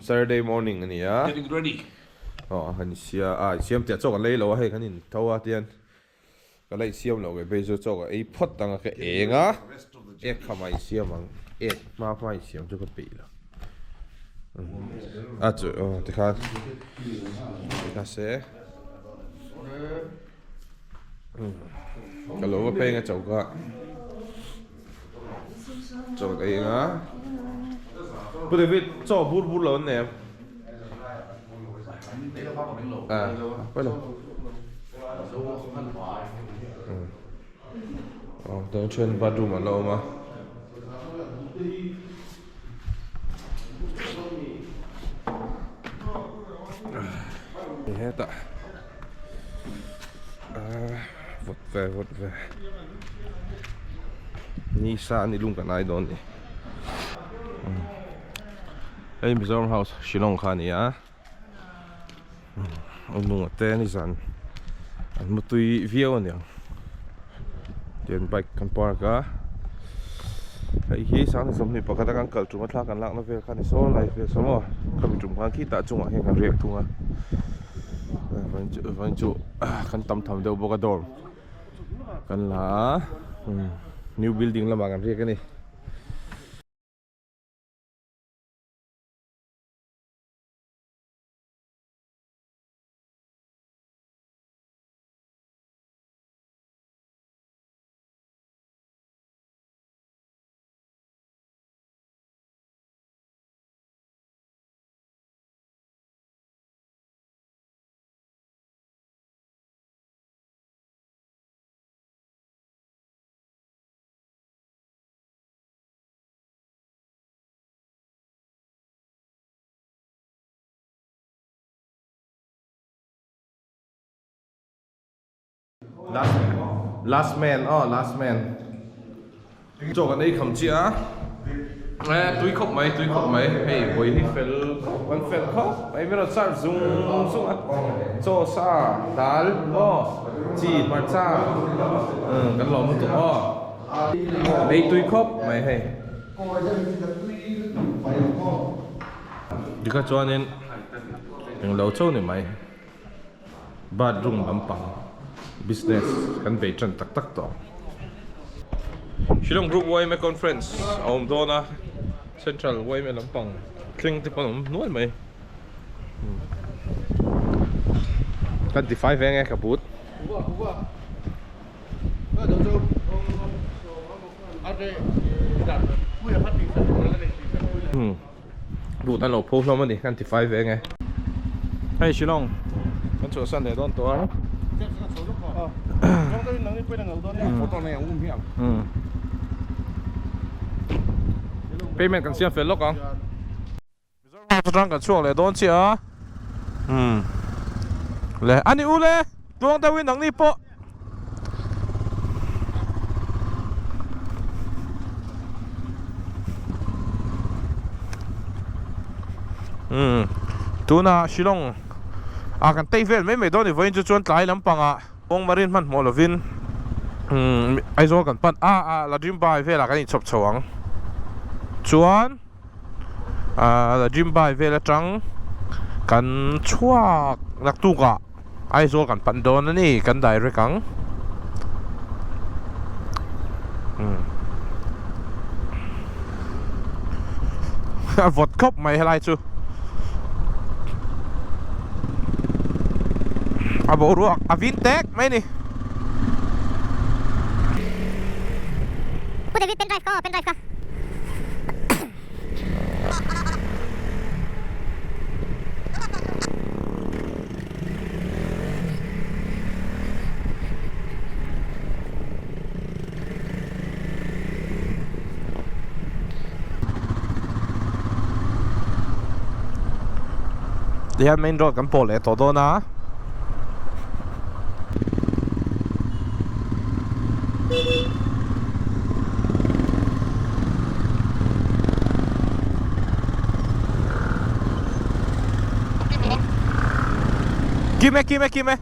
Saturday morning a ni a. Getting ready. Aw kan insia a insiam tih ah chaw kan lei lo a hei kan in tho a tihian ka la insiam loh ve phei chu chaw ka ei phawt ang a ka eng a ek kha mah insiam ang ek hma hma insiam chu ka peih lo a chu aw tikhan tikha se ka lo va peng a choka chaw ka ei ang a Pu David chaw bur bur lo an nei em a pawi lo aw tuna then bathroom an la awm a. Hetah vawt ve vawt ve ni sa ani lung kan ai dawn ni hei Mizoram house Shillong kha a ni a a hnungah te nizan an mutui viau a niang tian bike kan park a hei hi sangha 21 a kan kal tum a thla kan lakna vel kha a ni saw lai vel saw maw khami tum khan khitah chungah hian kan riak thung a vawiin chu kan tam tham deuh bawk a dawr kan la a new building lamah kan riak a ni. Last last man aw last man chaw kan ei kham chiah a eh tui khawp mai tui khawp mai hei vawi hi fel khawp an fel khawp mai min rawn serve zung zung a chaw sa dal aw chi hmarcha kan lawm lutuk aw ei tui khawp mai hei. Tikha chuanin englo chauh ni mai bathroom lampang business kan bei tan tak tak tawh ang. Shillong Group yma Conference a awm dawn a, Central yma lampang thleng te pawh an awm nual mai. Kan ti fai ve ang e ka but. But an lo pho hlawm a ni kan ti fai ve nge. Hei Shillong kan chhuahsan leh dawn tawh a. Payment kan siam fel lawk ang. Mizoram house atang kan chhuak leh dawn chiah a umm le ani u le tluang deuhin nangni pawh umm tunah Shillong ah kan tei vel mai mai dawn a ni vawiin chu chuan tlai lampangah kawng marin hmanhmawh lovin umm Aizawl kan pan a ah Ladrimbai velah kan inchhawp chho ang chuan. Ahh gym bai vel atang kan chhuak naktuk ah Aizawl kan pan dawn a ni kan direct ang umm a vawt khawp mai helai chu a boruak a vin tek mai a ni. Pu David pen drive ka aw pen drive ka. Tihian main road kan pawh leh tawh dawn a. Kim e kim e kim e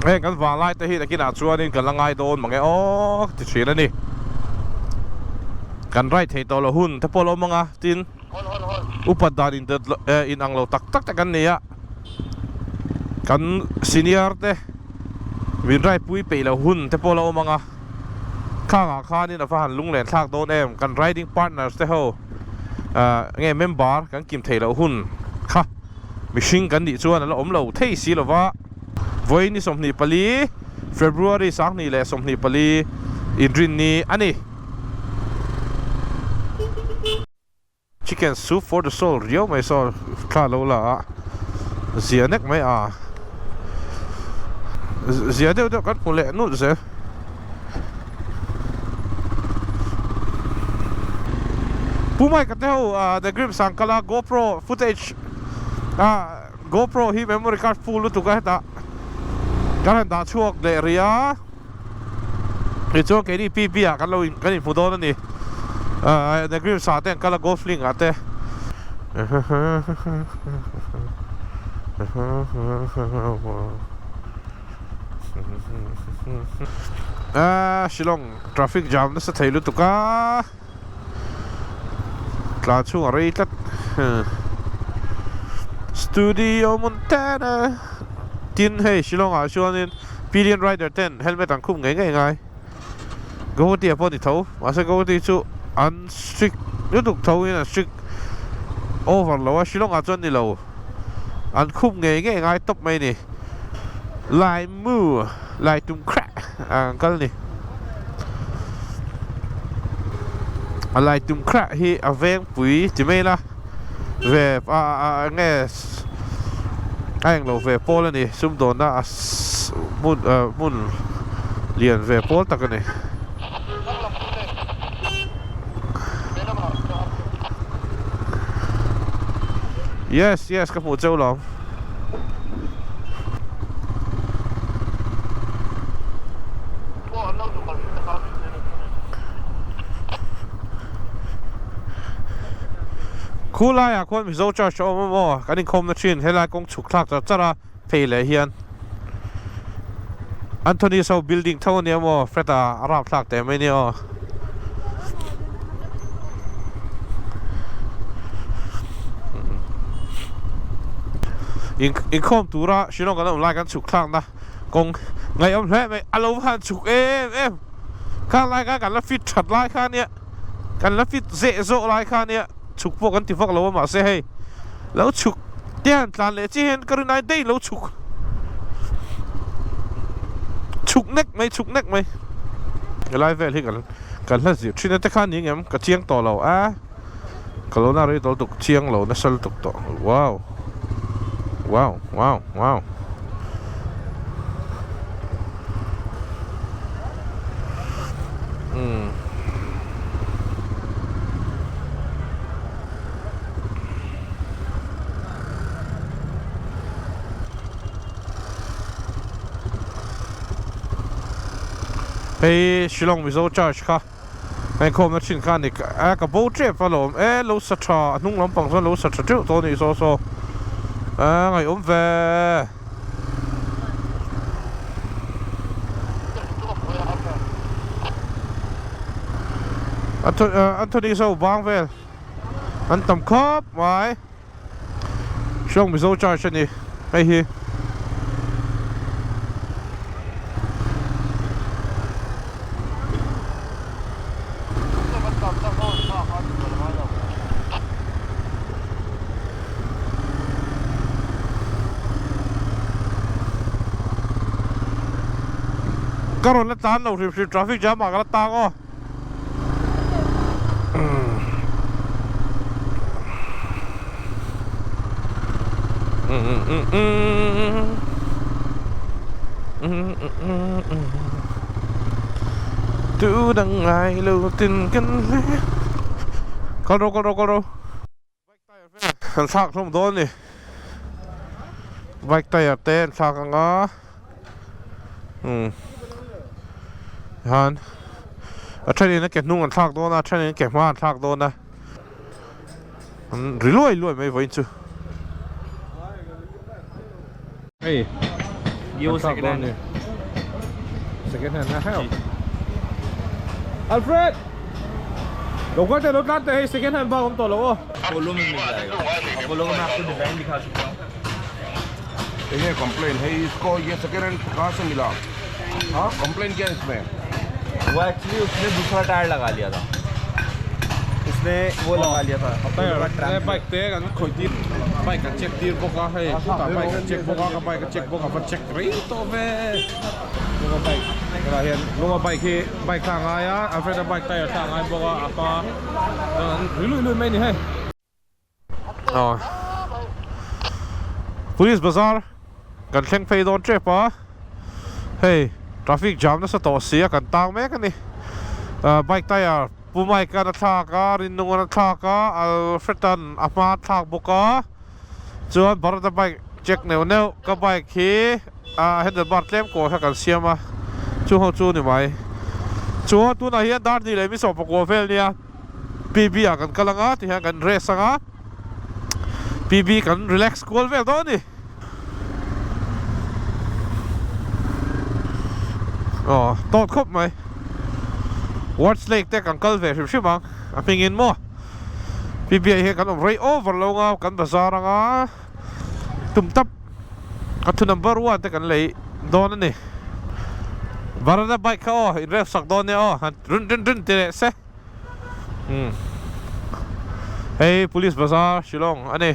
Heng kan vanglai te hi nakinah chuanin kan la ngai dawn mange aw ti thin a ni. Kan ride thei tawh loh hun te pawh a lo awm ang a, tin upat dan in in ang lo tak tak te kan nei a, kan senior te min ride pui peih loh hun te pawh a lo awm ang a, khangah khanin a va han lunglen thlak dawn em, kan riding partners te ho nge member kan kim theih loh hun kha mihring kan nih chuan a la awm lo thei si lova. Vawiin ni 24, February 2024 inrinni a ni. Chicken soup for the soul riau mai saw thla lo la a, zia nek mai a, zia deuh deuh kan hmu leh nulh zel. Pu Mike a te ho The Grim Sangkala GoPro footage a. GoPro hi memory card full lutuk a hetah kan han dah chhuak leh rih a, tichuan keini PP ah kan lo in kan inhmu dawn a ni ahh Negrim sa te an kal a golf link ah te. Ahh Shillong traffic jam nasa thei lutuk a. Tlan chhung a rei tlat Studio Montana tin hei Shillong ah chuanin Pillion Rider ten helmet an khum ngei ngei ngai Guwahati ah pawh a ni tho mahse Guwahati chu an strict lutuk tho in an strict over lo a Shillong ah chuan ni lo an khum ngei ngei ngai tawp mai a ni Lai mu lai tum khrah an kal ni. A lai tum khrah hi a veng pui ti mai ila ve a a enge a englo ve pawl a ni sumdawnna a hmun hmun lian ve pawl tak a ni. Yes yes ka hmuh cheu lawm. Khu laiah khuan Mizo Church a awm a maw? Kan inkhawmna thin helai kawng chhuk thlak char char a phei leh hian Anthony's ho building tho ania maw? Fred a a rap thlak teh mai nia aw. Inkhawm tura Shillong kan awm lai kan chhuk thlakna kawng ngaihawm hle mai a lo han chhuk em em khang lai kha kan la fit that lai kha ania kan la fit zeh zawh lai kha ania chhuk pawh kan ti vak lo a mahse hei lo chhuk te han tlan leh chiah hian ka rinai daih lo chhuk chhuk nek mai chhuk nek mai helai vel hi kan kan hla zir thin a te khan ni ngem ka chiang tawh lo a ka lo na rei tawh lutuk chiang lo nasa lutuk tawh wow wow wow wow. Umm. Hei Shillong Mizo Church kha a inkhawmna thin kha a ni a ka bo tep alawm e lo sa tha a hnung lampang chuan lo sa tha teuh tawh a nih saw saw a ngaihawm ve. Anthony so bang vel an tam khawp mai Shillong Mizo Church a ni hei hi. Ka rawn la tlan lo hrim hrim traffic jam ah ka la tang aw. Tu dang ngai lo tin kan hle. Kal ro kal ro kal ro. Kan thlak hlawm dawn a ni. Bike tyre te an thlak ang a. Umm han a thenin a ke hnung an thlak dawn a a thenin a ke hma an thlak dawn a. An ri luai luai mai vawiin chu. Hei an thlak dawn a ni. Second hand a heuh. Alfred! Lo kal teh lo tlan teh hei second hand bak awm tawh lo aw. Apollo mein mil jayega Apollo ka main aapko design dikha chukka hu. Enge complain hei isko ye second hand kahan se mila ha complain kya hai isme. वो actually उसने दूसरा tyre लगा लिया था उसने वो लगा लिया था Tyre bike te kan khawih tir bike kan check tir bawk a hei chutah bike an check bawk a ka bike a check bawk a va check rei tawh ve Lunga bike tunah hian Lunga bike hi bike thla a ngai a Alfred a bike tyre thla a ngai bawk a a hma chuan an ri luih luih mai a ni hei aw Police bazar kan thleng phei dawn tep a hei traffic jam nasa tawh si a kan tang mek a ni bike tyre. Pu Mike-a'n a thlak a, Rinnunga'n a thlak a, Alfred-a'n a hma a thlak bawk a, chuan Bharat-a bike check neuh neuh ka bike hi a handle bar tlem kawi kha kan siam a, chu ho chu ni mai. Chuan tunah hian dar hnih leh mi sawmpakua vel nia PB ah kan kal anga tihian kan rest anga, PB kan relax kual vel dawn a ni. Aw tawt khawp mai Ward's Lake te kan kal ve hrim hrim ang a hmingin maw P_B_I hian kan awm rei over lo anga kan bazar anga tum tap a thu number one te kan lei dawn a ni Varanda bike kha aw in ref sak dawn nia aw han run run run ti leh se. Umm hei police bazar Shillong a ni.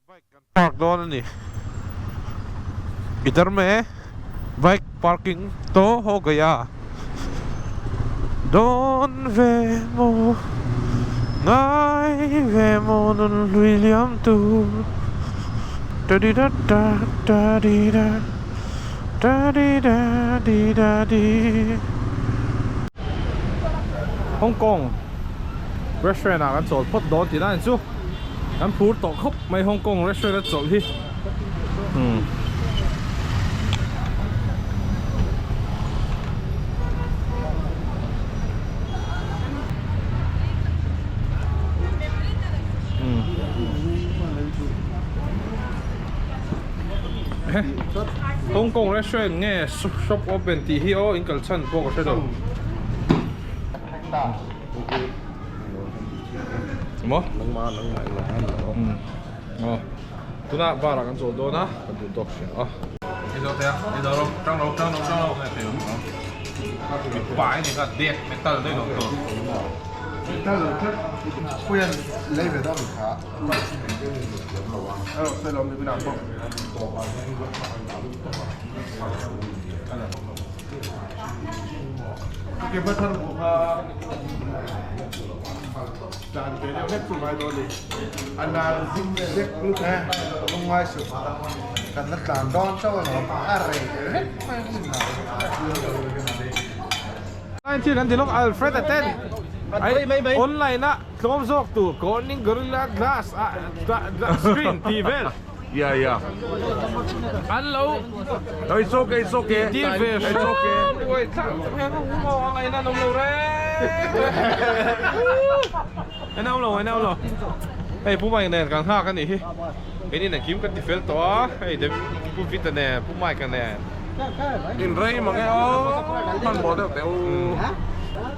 Bike kan park dawn a ni. Idhar me bike parking to ho gaya. Dawn ve maw ngai ve maw nun hlui liam tur Da di da da da di da da di da di da di Hong Kong restaurant ah kan chawl phawt dawn tih na ni chu kan phur tawh khawp mai Hong Kong restaurant a chawlh hi. Hong Kong restaurant nge shop open tih hi aw in kal chhan pawh ka hre lo. Maw? Aw tunah bar ah kan chawl dawn a kan duh tawk hria a. Ei zo thei a ei zo ro tang ro tang ro tang ro mipa hi ni kha death metal daih lo tur. Metal lo tlat puian lei ve deuh kha Dan ve deuh hlek chu ngai dawn a ni. A nal zing zek lut e, lungngai suh. Kan la tlan dawn chauh a lawm, a rei vek mai a ni. Online thil kan ti lawk Alfred a ten ai online a tlawm zawk tur Corning Gorilla Glass a screen tih vel. Yeah yeah. An lo It's okay it's okay. Tir ve It's okay. Ui thlang heng ho hum ho ang en an awm lo reng. En awm lo en awm lo. Hei Pu Mike nen kan nghak anih hi. Keini nen kim kan ti fel tawh a. Hei de Pu Vita nen Pu Mike-a nen. In rei mang e aw. Hmanhmawh deuh teh u.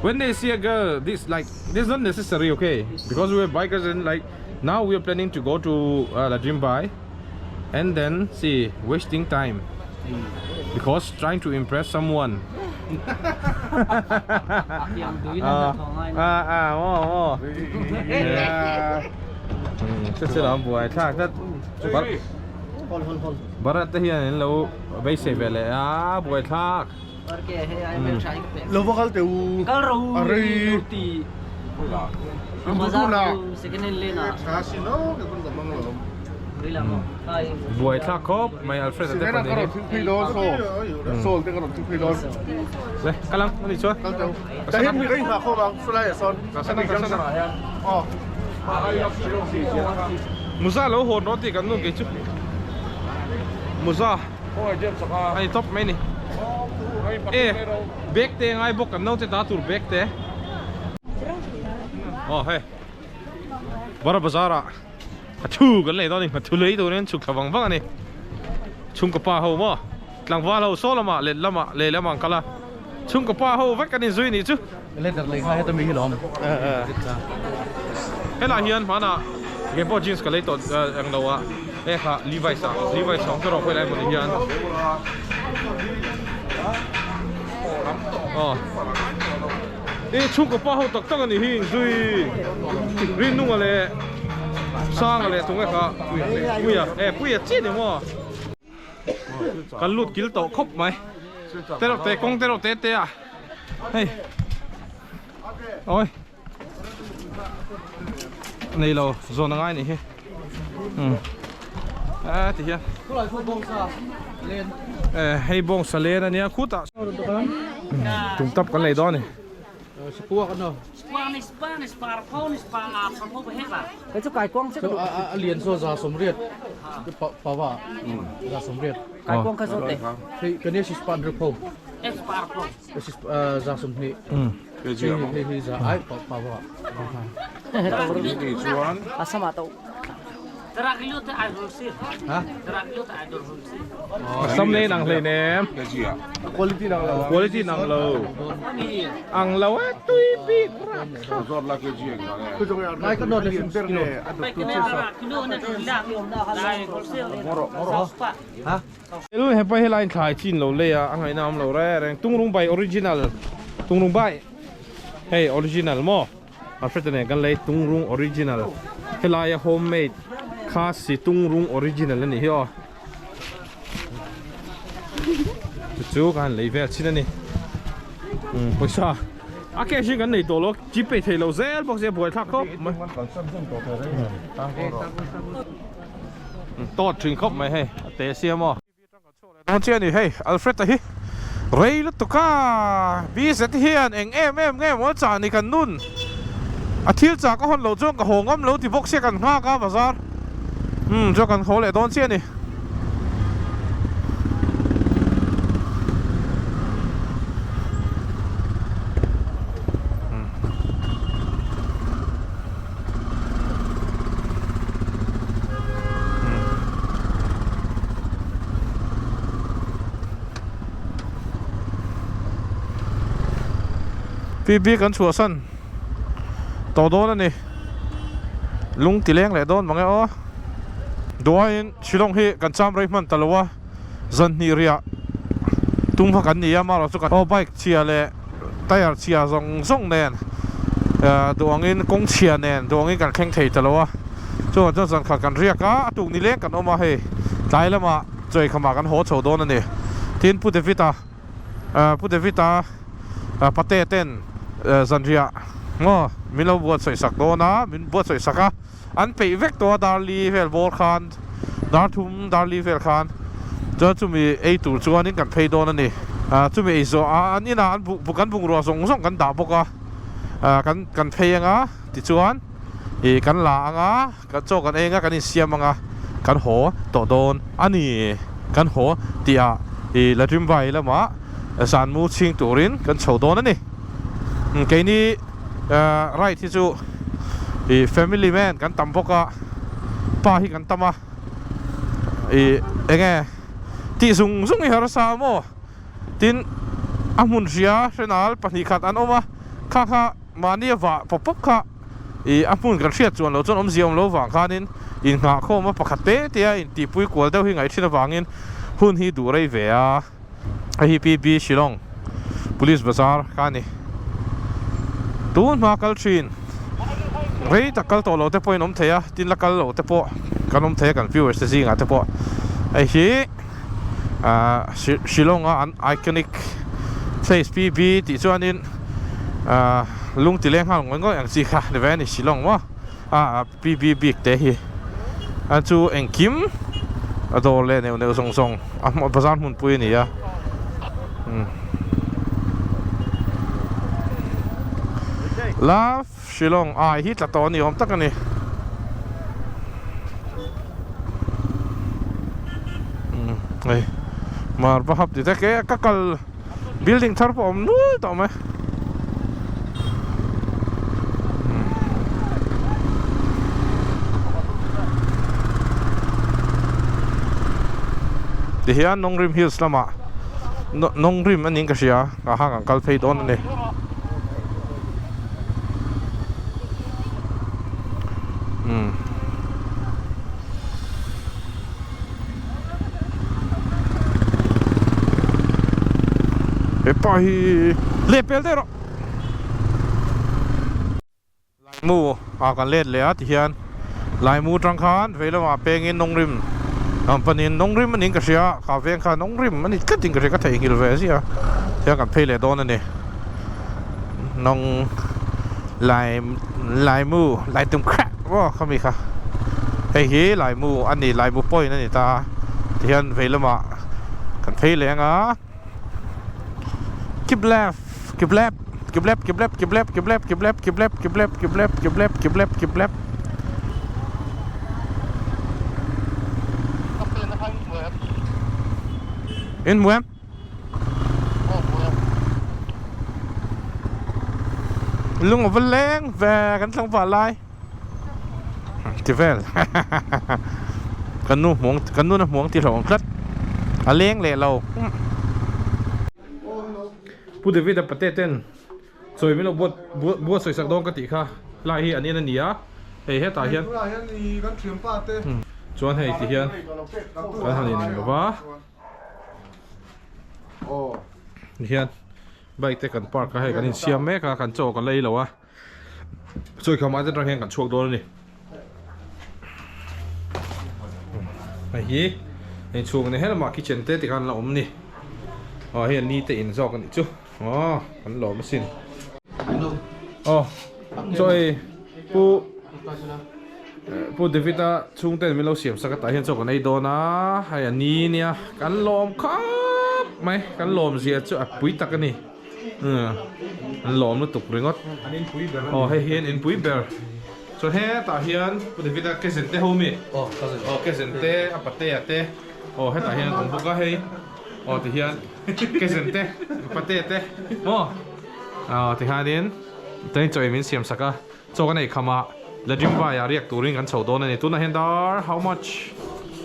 When they see a girl this like this not necessary okay because we are bikers and like Now we are planning to go to uh, Ladrimbai and then see wasting time because trying to impress someone. Ah, ah, ah, oh, oh. Yeah. Che che lam buai thlak tlat. Barat te hian in lo beisei ve leh a buai thlak. Lo va kal teh u. Kal ro A rei. Ti. An duh duh la. Second hand lane ah. Tha si no ke kun ka mang lo. Buai thlak khawp mai Alfred a te Second hand ka pahnih rawn thil phei dawn saw. Sawl te ka rawn thil phei dawn. Le kal ang ani chuan. Kal teh u. Ta hian mi ka inghah khawm ang chulai ah sawn. Junction ah hian. Aw. Muza lo hawn rawh tih kan nun kei chu. Muza. A ni tawp mai ni. E bag te ngai bawk kan naute ta tur bag te. Aw hei. Bara bazar ah a thu kan lei dawn a ni. A thu lei turin chhuk thla vang vang a ni. Chhungkaw pa ho maw. Tlangval ho saw lamah let lamah leh lamah an kal a. Chhungkaw pa ho vek an inzui nih chu. Leather lei kha heta mi hi lawm. Helai hian hmanah kei pawh jeans ka lei tawh eng lo a e kha Levi's ah Levi's hawng te rawh pawh helai hmunah hian aw i chhungkaw pa ho tak tak a nih hi inzui Rinnunga leh Sanga leh tunge kha Puia e Puia chiah ni maw. Kan lut kil tawh khawp mai te reuh te kawng te reuh te te a hei awi nei lo zawn a ngai nih hi umm a ti hian hei bawngsa len ania khutah tum tap kan lei dawn a ni. Sam nei nang hlei nem quality nang lo ang lo e tui bik Elu hepa helai thlai chin lo lei a a ngaihna awm lo reng reng tungrung bai original tungrung bai hei original maw. A hre nen kan lei tungrung original helaia homemade khasi tungrung original a nih hi aw chu chu ka han lei vel chin a ni umm pawisa a cash in kan nei tawh lo gpay thei lo zel bawk sia buai thlak khawp mai tawt thin khawp mai hei a te siam aw. Dawn chiah a ni hei Alfred-a hi rei lutuk a BZ hian eng em em nge maw chah ni kan nun a thil chah ka hawn loh chuan ka haw ngam lo ti bawk sia kan nghak a bazar umm chuan kan haw leh dawn chiah a ni. PB kan chhuahsan tawh dawn a ni lung ti leng leh dawn mange aw duaiin Shillong hi kan cham rei hman ta lo a zan hnih riah tum kha kan ni a amaherawhchu kan aw bike chhia leh tyre chhia zawng zawng nen duh angin kawng chhia nen duh angin kan thleng thei ta lo a chuvang chuan zan khat kan riak a a tuk ni leng kan awm a hei tlai lamah chawi khamah kan haw chho dawn a ni tin Pu David-a Pu David-a pate ten zanriah maw min lo buatsawi sak dawn a min buatsawi sak a. An peih vek tawh a darli vel bawr khan dar thum darli vel khan chuan chumi ei tur chuanin kan phei dawn a ni. Chumi ei zawh a an inah an bu kan bungrua zawng zawng kan dah bawk a kan kan phei anga tichuan ih kan la anga kan chaw kan ei anga kan insiam anga kan haw tawh dawn a ni. Kan haw tih ah ih Ladrimbai lamah zanmu chhing turin kan chho dawn a ni. Keini ride hi chu ih family man kan tam bawk a pa hi kan tam a ih enge tih zung zung hi harsa maw tin a hmun hria hrenal pahnih khat an awm a kha kha mahni a vah pawp pawp kha ih a hmun kan hriat chuan loh chuan awmzia awm lo vang khanin inngah khawm a pakhat te te a intihpui kual deuh hi ngaih thin avangin hun hi duh rei ve a. Hei hi PB Shillong Police Bazar kha a ni. Tun hma kal thin rei tak kal tawh lo te pawhin awm thei a, tin la kal lo te pawh kan awm thei a kan viewers te zingah te pawh. Hei hi ah Shillong a an iconic place PB tih chuanin ah lung ti leng nghal ngawih ngawih ang chi kha ni ve a ni Shillong maw ah PB bik te hi a chu engkim a dawr leh neuh neuh zawng zawng a hmuh bazar hmunpui a ni a umm love Shillong ai hi tla tawh a ni awm tak a ni. Umm hei marble hap ti te ka kal building thar pawh a awm nual tawh mai. Tihian Nongrim Hills lamah. Nongrim a niin ka hria a hang an kal phei dawn a ni. Umm. Hepa hi leh pel daih rawh. Laimu ah kan let leh a tihian Laimu tang khan vei lamah pengin Nongrim ang panin Nongrim a niin ka hria a, kha veng kha Nongrim a ni tlat in ka hria ka theihnghilh ve ziah a tihian kan phei leh dawn a ni Nong Lai Laimu Laitum khrah maw khami kha hei hi Laimu a ni Laimu point a ni ta a tihian vei lamah kan phei leh ang a. Keep left, keep left, keep left, keep left, keep left, keep left, keep left, keep left, keep left, keep left, keep left, keep left, keep left. In hmu em? Lung a va leng ve kan tlangval lai. Ti vel kan nu hmuang kan nu na hmuang ti hlauh ang tlat a leng leh lo Pu David a pate ten chawi min lo buat buat sawi sak dawn ka tih kha lai hi an in a ni a hei hetah hian chuan hei ti hian kan han in lo va hian bike te kan park a hei kan insiam mek a kan chaw kan la ei lo a. Chawi kha mahni atang hian kan chhuak dawn a ni. Hei hi hei chhung ni helamah kitchen te tikhan la awm ni. Aw hei ni te in zawk a nih chu. Aw kan lawm asin. Aw chawi pu pu David a chhung ten min lo siam sak a tah hian chaw kan ei dawn a hei a ni nia kan lawm khawp mai kan lawm zia chu a pui tak a ni. An lawm lutuk ringawt. An inpui ber a ni. Aw hei hi an inpui ber. Chuan hetah hian Pu David-a cousin te ho mi? Aw cousin. Aw cousin te a patea te aw hetah hian an awm bawk a hei aw ti hian cousin te patea te maw aw ti hianin chuan chaw min siam sak a chaw kan ei kham a Ladrimbai ah riak turin kan chho dawn a ni. Tunah hian dar how much?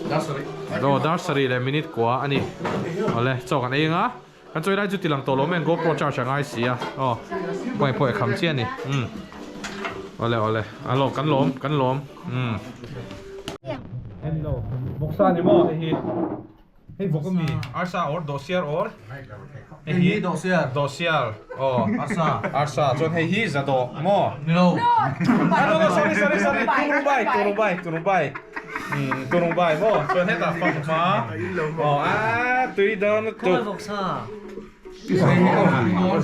Dar sarih. Aw dar sarih leh minute kua a ni. Awle chaw kan ei ang a. Kan chawi lai chu ti lang tawh lo mai ang GoPro charge a ngai si a aw pawh pawh kham chiah a ni umm awle awle a lawm kan lawm kan lawm umm hello vawksa ni maw hei hi hei vawk ami arsa or dawhsiar or hei hi dawhsiar dawhsiar aw arsa arsa chuan hei hi zadawh maw nilo no no sorry sorry sorry turubai turubai turubai Umm turung bai maw chuan hetah fang hma aw a tui dawn lutuk a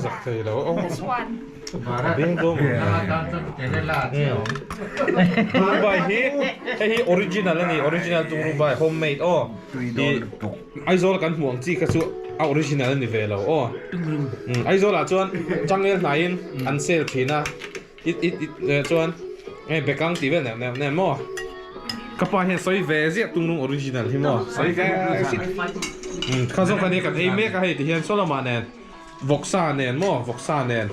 zak thei lo aw beng dawn turung bai hi hei hi original a ni original turung bai homemade aw ih Aizawl kan hmuh ang chi kha chu a original a ni ve lo aw Aizawl ah chuan changel hnaiin an sale thin a. It it it eh chuan eh bekang tih vel neuh neuh nen maw ka pa hian sawi ve ziah tunglung original hi maw sawi ve ziah umm kha zawk ania kan ei mek a hei ti hian saw lamah nen vawksa nen maw vawksa nen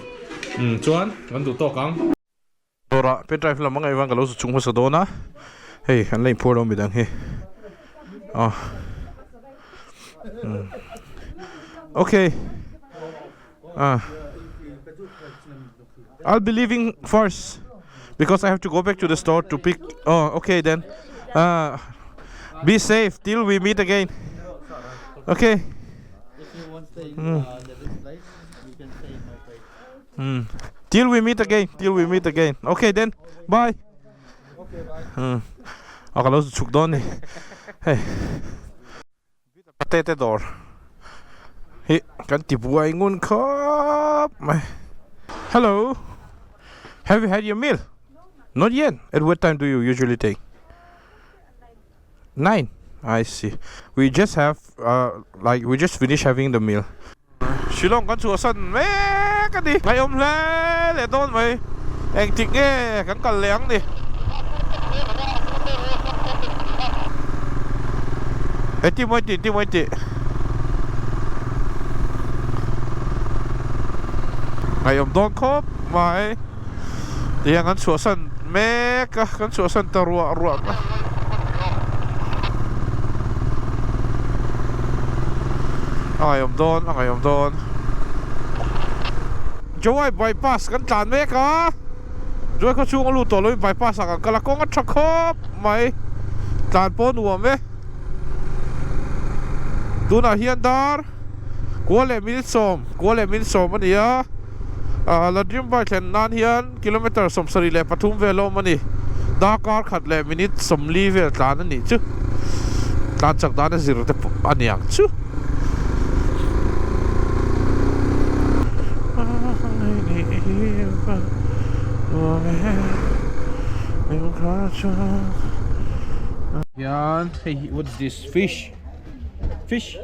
umm chuan kan duh tawk ang. Dawrah pen drive lam angaih vang ka lo zu chung hmasa dawn a hei an la inphuar lo midang hi aw umm okay ah. I'll be leaving first because I have to go back to the store to pick oh okay then uh, be safe till we meet again okay If you want to stay in mm. uh, the this place, you can stay in my place. Mm. Till we meet again till we meet again okay then bye mm. a ka lo chhuk dawn ni hei Pate te dawr hi kan ti buai ngun khawp mai. Hello, have you had your meal? Not yet. At what time do you usually take? 9. I see. We just have uh, like we just finished having the meal. Shillong kan chhuahsan mek a ni. Ngaihawm hle leh dawn mai. Engtik nge kan kal leh ang ni. E ti mawi tih ti mawi tih. Ngaihawm dawn khawp mai. Tihian kan chhuahsan mek a, kan chhuahsan ta ruah ruah mai. A ngaihawm dawn, a ngaihawm dawn. Jowai bypass kan tlan mek a, Jowai khaw chhung a lut tawh lovin bypass ah kan kal a, kawng a tha khawp mai, tlan pawh a nuam e. Tunah hian dar kua leh minute sawm, kua leh minute sawm a ni a, ah Ladrimbai thlen nan hian kilometre 73 vel a awm a ni, darkar khat leh minute 40 vel tlan a nih chu, tlan chak dan a zir te pawh a niang chu. Hian hei hi what's this fish fish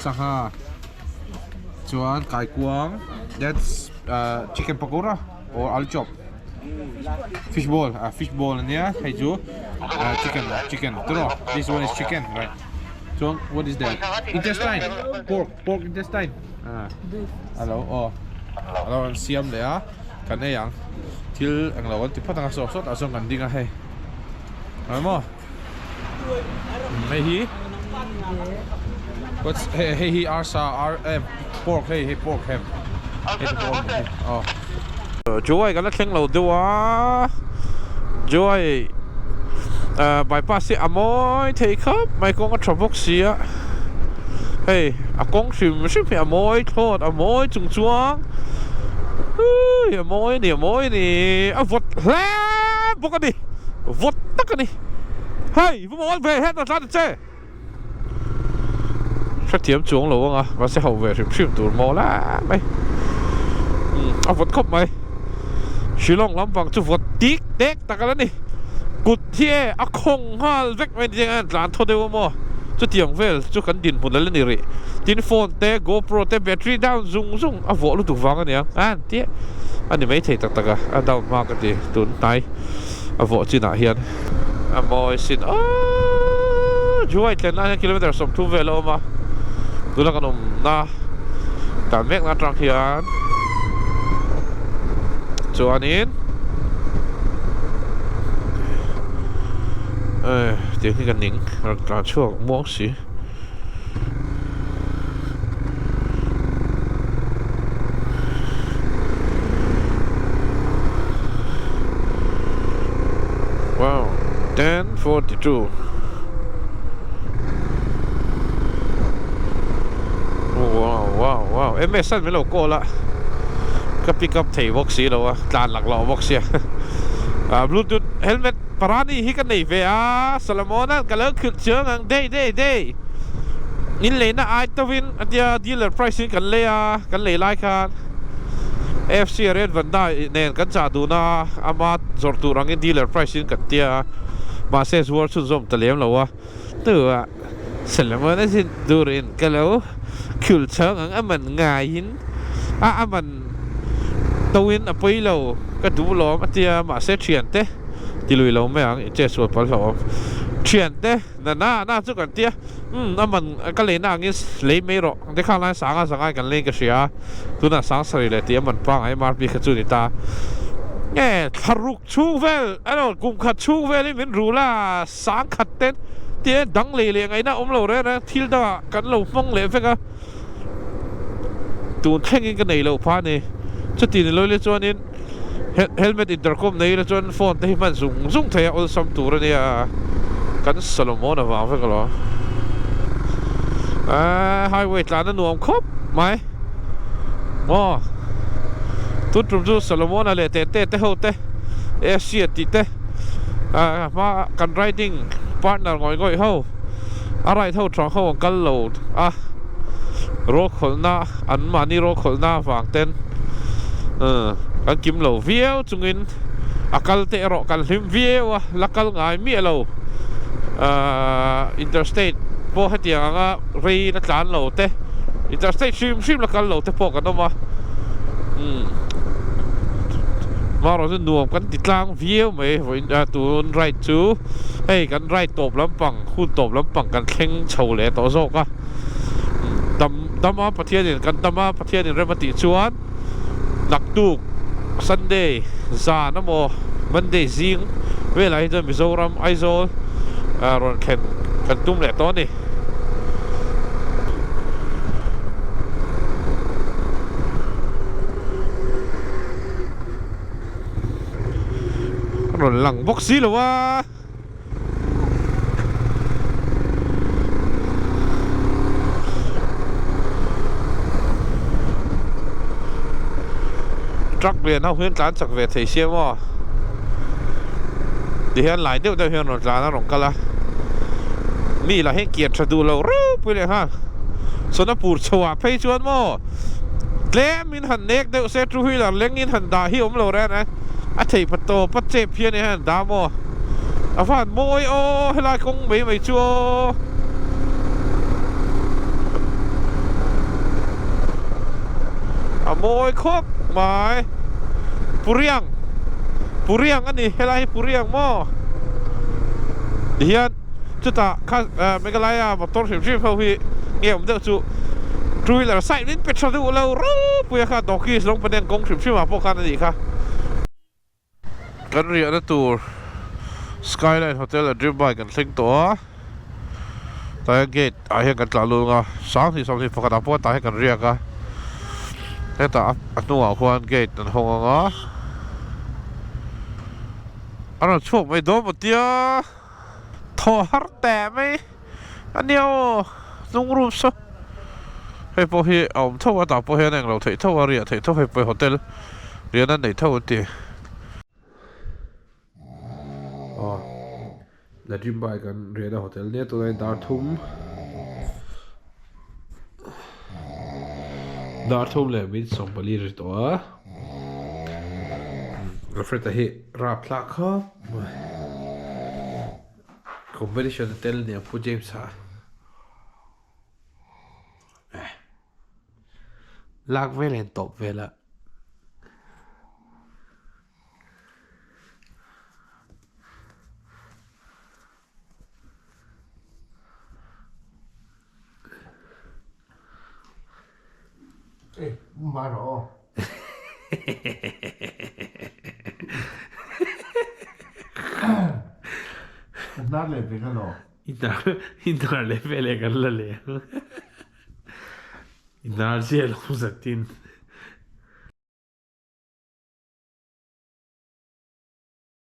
sangha chuan kaikuang that's chicken pakora or alu chop fish ball ah fish ball ania hei chu chicken chicken tiraw this one is chicken right chuan what is that intestine pork pork intestine ah alo aw alo an siam leh a kan ei ang thil englo an ti phawt ang a sawt sawtah chuan kan ding a hei. Maw hei hi what's hei hei hi arsa ar eh pork hei hei pork hem hei te pawh awm aw. Joy kan la thleng lo deuh a Joy bypass hi a mawi thei khawp mai kawng a tha bawk si a hei a kawng hrim hrim hi a mawi thlawt a mawi chung chuang ui a mawi a ni a mawi a ni a vawt hle bawk a ni. Vawt tak a ni. Hei, va mawl ve het a tlan che. Hrethiam chuang lo anga, mahse ho ve hrim hrim tur mawl a mai. A vawt khawp mai. Shillong lampang chu vawt tik tek tak a la ni. Kut hi e a khawng nghal vek mai ni ang tlan thaw deuh a maw. Chutiang vel chu kan dinhmun a la ni rih. Tin phone te, GoPro te battery down zung zung a vawh lutuk vang a niang. A tia a ni maithei tak tak a, a down hma ka ti tun hnai. A vawh chinah hian a mawi sin aaa Juai thlen ah hian kilometre 30 vel a awm a tuna kan awmna tan mekna atang hian chuanin eh tiang hi ka ning rawn tlan chhuak muang si. Wow, 10:42. Wow, wow, wow. MS an min lo call a. Ka pick up thei bawk si lo a, tlan lak loh bawk sia. Ah, Bluetooth helmet parani hi ka nei ve a, Solomon-a'n ka lo khilh chiang ang. Dei dei dei in leina ai tawin a tia dealer price in kan lei a kan lei lai khan AFC a Red Vanda nen kan chah dun a ama zawrh tur angin dealer price in kan tia mahse zuar chhunzawm ta lem lo a hnuah Solomon a zin turin ka lo khul chhawng ang a man ngaiin a a man tawin a pawi lo ka duh lawm a tia mahse thiante ti lui lo mai ang i che sual pal hlauhawm thiante na na na chu kan tia umm a man ka leina angin lei mai rawh te khang lai sanga zangai kan leng ka hria tunah sang sarih leh tih a man pangai MRP kha chu ni ta nge thlaruk chhung vel emaw kum khat chhung velin min rul a sang khat ten tia dang lei leh ngaihna awm lo reng reng thil dangah kan lo hmang leh vek a tun thlengin ka nei loh phah a ni chuti ni lawile chuanin. Helmet intercom nei ila chuan phone te hi hman zung zung thei a awlsam tur a nia kan Solomon avang vek alawm aaa highway tlan a nuam khawp mai maw tun tum chu Solomon a leh teh teh te ho te Asia tih te aaa hma kan riding partner ngawih ngawih ho a ride ho tang ho an kal lo a rawlkhawlhna an mahni rawlkhawlhna avang ten kan kim lo viau chungin a kal te erawh kan hlim viau a la kal ngai miah lo ahh interstate pawh hetiang anga rei la tlan lo te interstate hrim hrim la kal lo te pawh kan awm a umm marawh chu nuam kan ti tlang viau mai vawiin tun ride chu hei kan ride tawp lampang hun tawp lampang kan thleng chho leh tawh zawk a. Dam dama Pathianin kan dama Pathianin rem a tih chuan naktuk Sunday zan emaw Monday zing velah hi chuan Mizoram Aizawl rawn thlen kan tum leh tawh a ni. Rawn lang bawk si lo a. Truck lian ho hian tlan chak ve thei sia maw. Tihian lai deuh deuh hian rawn tlan a rawn kal a. Mi lah hian kian tha duh lo rupui leh nghal. Sonapur chho ah phei chuan maw tlem in han nek deuh se two wheeler leng in han dah hi awm lo reng a a thei pha tawp a chep hian e han dah maw a van mawi aw helai kawng mai mai chu aw. A mawi khawp mai Puriang Puriang a ni helai hi Puriang maw tihian chutah kha Meghalaya motor hrim hrim ho hi nge awm deuh chu two wheeler side in pe tha duh lo ropui a kha dawkis lawng pahnih ang kawng hrim hrim ah pawh khan a nih kha. Kan riahna tur Skyline Hotel a Dream Bike kan thleng tawh a, tah hian gate ah hian kan tlah lung a, 20 21 ah pawh tah hian kan riak a, hetah a hnungah khuan gate an hawng ang a, a rawn chhuak mai dawn maw tia. Thaw har teh mai a nia aw hnung room saw hei pawh hi a awm tho a tah pawh hian a englo theih tho a riah theih tho hei pawh hi hotel rian an nei tho an ti. Aw la dream bike an riahna hotel nia tunah hian dar thum dar thum leh min sawmpali ri tawh a Alfred-a hi rapthlak khawp mai competition a tel nia Pu James-a lak vel en tawp vel a. I hnar leh ve leh kan la leh ang. I hnar zia lo zatin.